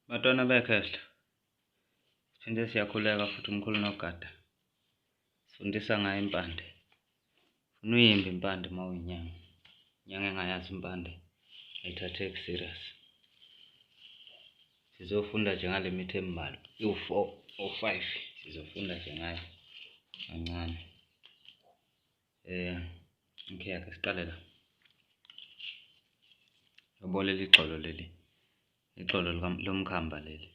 Bantwana bekhehla, siphinde siyakhuleka futhi umkhulu nogada. Sifundisa ngayo impande. Funa uyimbe impande uma uyinyanga. Inyanga engayazi impande ayithatheki serious. Sizofunda nje ngale mithi embalwa iwu-4 or 5, sizofunda nje ngayo kancane. Okay, ake siqale la. Yabo leli gxolo leli, ixolo lomkhamba leli.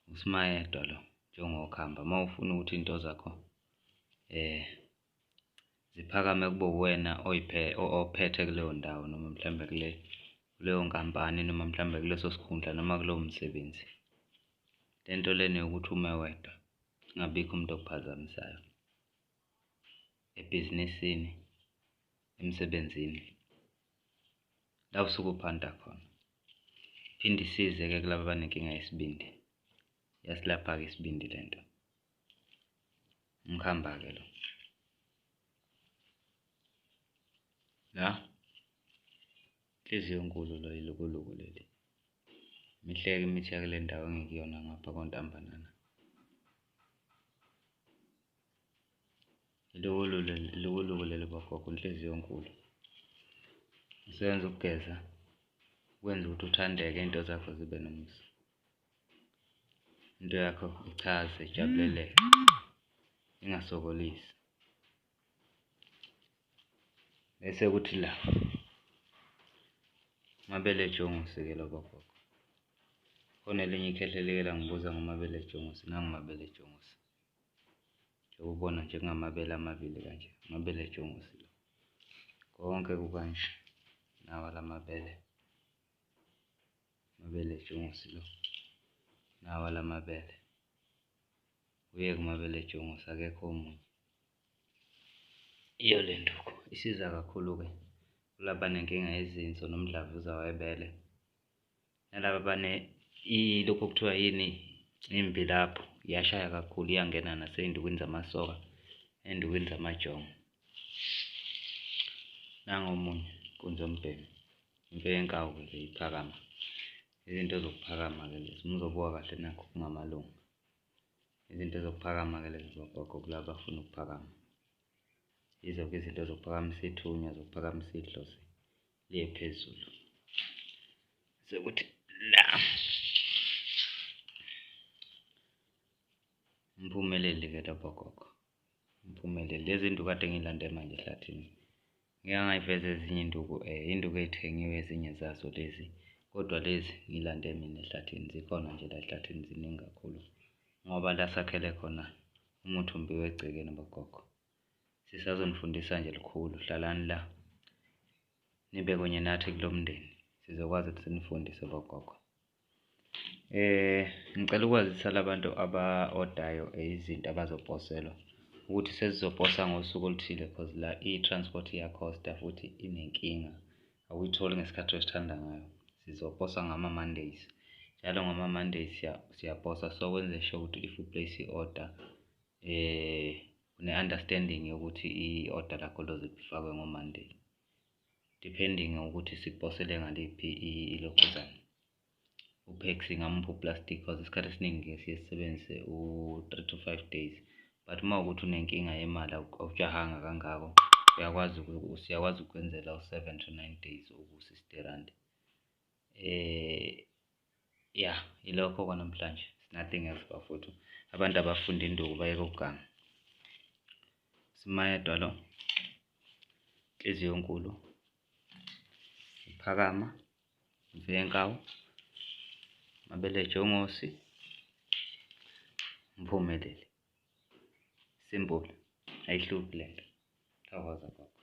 Usimayedwa lo njengokhamba. Uma ufuna ukuthi into zakho ziphakame kube uwena ophethe kuleyo ndawo noma mhlawumbe kuleyo nkampani noma mhlawumbe kuleso sikhundla noma kulowo msebenzi. Le nto lena yokuthi ume wedwa kungabikho umuntu okuphazamisayo ebhizinisini, emsebenzini, la usuke uphanda khona. Iphinde isize-ke kulaba abanenkinga yesibindi, iyasilapha-ke isibindi le nto. Umkhamba-ke lo. La inhliziyo enkulu lo, ilukuluku leli. Mihle-ke imithi yakule ndawo engikuyona ngapha koNtambanana. Ilukuluku leli bogogo, inhliziyo enkulu. Usebenza ukugeza, ukwenza ukuthi uthandeke, iy'nto zakho zibe nomusa. Into yakho ichaze, ijabuleleke, ingasokolisi. Bese kuthi la amabele ejongosi-ke lo bogogo. Khona elinye ikhehla elike langibuza ngamabele ejongosi, nangu amabele ejongosi. Njengoba ubona nje kungamabele amabili kanje, amabele ejongosi la. Konke kukanje, nawa la mabele, amabele ejongosi lo, nawa la mabele. Uye kumabele ejongosi, akekho omunye. Iyo le nduku isiza kakhulu-ke kulaba abanenkinga yezinso nomdlavuza webele, nalaba abane lokhu okuthiwa yini, imvilapho, iyashaya kakhulu, iyangena nasey'ndukwini zamasoka, ey'ndukwini zamajongo. Nangu omunye inkunzi yombhemi, imfe yenkawu-ke le iphakama, izinto zokuphakama-ke lezi, uma uzobuka kahle nakhu kungamalunga. Izinto zokuphakama-ke lezi bogogo kulaba abafuna ukuphakama. Yizo-ke izinto zokuphakamisa ithunya, zokuphakamisa idlozi liye phezulu. Sekuthi la umphumeleli-ke lo bogogo, umphumeleli. Lezi nduku kade ngiyilande manje ehlathini, ngike ngayiveza ezinye iy'nduku, iy'nduku ey'thengiwe ezinye zazo lezi, kodwa lezi ngiyilande mina ehlathini, zikhona nje la ehlathini ziningi kakhulu ngoba la sakhele khona umuthi umbiwa egcekeni bogogo. Sisazonifundisa nje lukhulu, hlalani la nibe kunye nathi kulo mndeni, sizokwazi ukuthi sinifundise bogogo. Ngicela ukwazisa labantu aba-odayo izinto abazoposelwa ukuthi sesizoposa ngosuku oluthile cause la i-transport iyakhosta futhi inenkinga, awuyitholi ngesikhathi osithanda ngayo. Sizoposa ngama-Mondays, njalo ngama-Mondays siyaposa, so wenze sure ukuthi if u-place i-order une-understanding yokuthi i-order lakho lizoze lifakwe ngo-Monday, depending ngokuthi sikuposele ngaliphi ilokhuzana. U-Paxi ngamuphi u-plastic cause isikhathi esiningi siye sisebenzise u-3 to 5 days, but uma kuwukuthi unenkinga yemali awujahanga kangako, uyakwazi siyakwazi ukwenzela u-7 to 9 days uku-60 rand. Ya, ilokho kwanamhlanje, nothing else bafowethu. Abantu abafunda induku bayeke ukuganga. Simayedwa lo, inhliziyo enkulu, iphakama, imfe yenkawu, amabele ejongosi, umphumeleli. Simple, ayihluphi lento. Thokoza gogo.